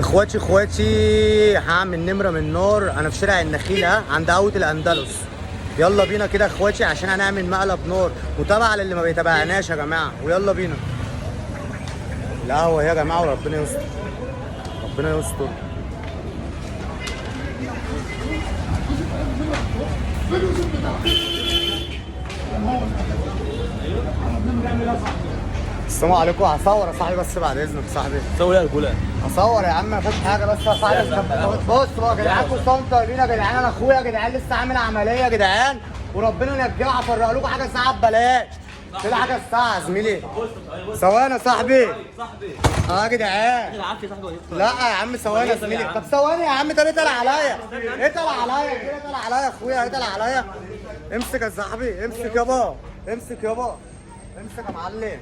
اخواتي اخواتي، هعمل نمره من نار. انا في شارع النخيل عند قهوة الاندلس. يلا بينا كده اخواتي عشان هنعمل مقلب نار. متابعه للي ما بيتابعناش يا جماعة، ويلا بينا. القهوة يا جماعة، وربنا يستر، ربنا يستر. السلام عليكم. هصور يا صاحبي بس بعد اذنك صاحبي. صور يا رجوله. اصور يا عم، ما فيش حاجة بس يا صاحبي. بص بقى يا جدعان، كل سنة وانتم طيبين يا جدعان. انا اخويا يا جدعان لسه عامل عملية يا جدعان، وربنا نجاه. هفرق لكم حاجة ساعة ببلاش كده، حاجة الساعة يا زميلي. ثواني يا صاحبي. صاحبي اه يا جدعان. العافية صاحبي. لا يا عم ثواني يا زميلي. طب ثواني يا عم. طب اتقل عليا، اتقل عليا كده، اتقل عليا يا اخويا، اتقل عليا. امسك يا صاحبي، امسك يابا، امسك يابا، امسك يا معلم.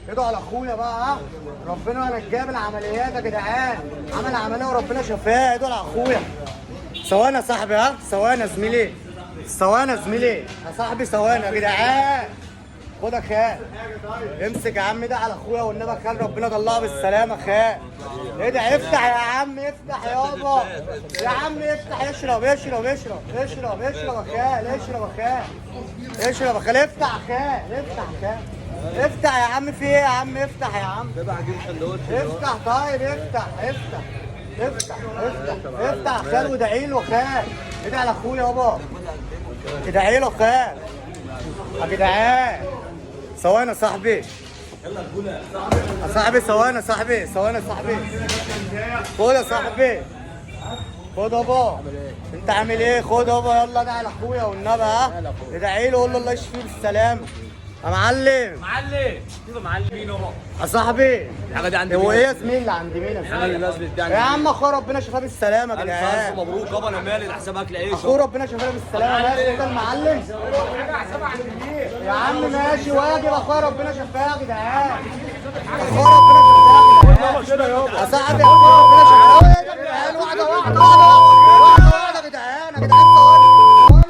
ادعوا على اخويا بقى، ها ربنا نجاه من العمليات يا جدعان. عمل عملية وربنا شفاه. ادعوا على اخويا. ثواني يا صاحبي، ها ثواني يا زميلي، ثواني يا زميلي يا صاحبي، ثواني يا جدعان. خد يا خال، امسك يا عم، ده على اخويا والنبي يا خال، ربنا طلعه بالسلامة. خال ايه ده؟ افتح يا عم، افتح يابا، يا عم افتح. اشرب اشرب اشرب اشرب اشرب يا خال، اشرب يا خال، اشرب يا خال. افتح يا خال، افتح يا خال، افتح يا عم. في ايه يا عم؟ افتح يا عم، افتح. طيب افتح افتح افتح افتح افتح يا خال، وادعي له خال، ادعي على اخويا يابا، ادعي له خال يا جدعان. ثواني يا صاحبي، يا صاحبي ثواني يا صاحبي، ثواني يا صاحبي. خد يا صاحبي، خد يابا. انت عامل ايه؟ خد يابا، يلا ادعي لاخويا والنبي، ها ادعي له، قول له الله يشفيه بالسلامة يا معلم. معلم شوف معلم مين يابا. يا صاحبي الحاجة دي عند هو مين؟ ايه يا زميلي اللي عند مين يا الحاجة اللي زميلي؟ نزلت دي عند يا مين؟ عم اخويا ربنا شفاه بالسلامة يا الف جدعان. الف مبروك يابا، انا مالي الحساب اكل عيش. اخوه ربنا شفاه بالسلامة. ماشي انت المعلم يا عم، ماشي واجب. اخويا ربنا شفاه يا جدعان، اخويا ربنا شفاه يا جدعان. يا صاحبي اخويا ربنا شفاه يا جدعان. واحدة واحدة واحدة واحدة واحدة يا جدعان، يا جدعان ثواني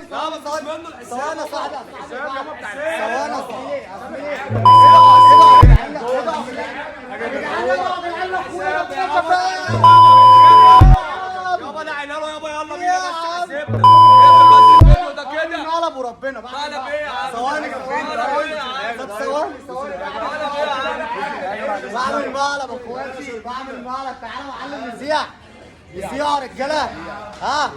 ثواني ثواني ثواني يا صاحبي، ثواني يا زميلي، يا زميلي. ادعوا ادعوا يا جدعان، ادعوا يا جدعان، اخويا ربنا شفاه. يابا انا عينه يابا، يلا يا بينا بس عم. حسبنا. اقفل بس الفيديو ده كده. مقلب وربنا. مقلب ايه يا عم؟ ثواني مقلب ايه يا عم؟ طب ثواني ثواني. بعمل مقلب اخواتي، بعمل مقلب. تعالوا يا معلم نذيع، نذيع يا رجاله. ها.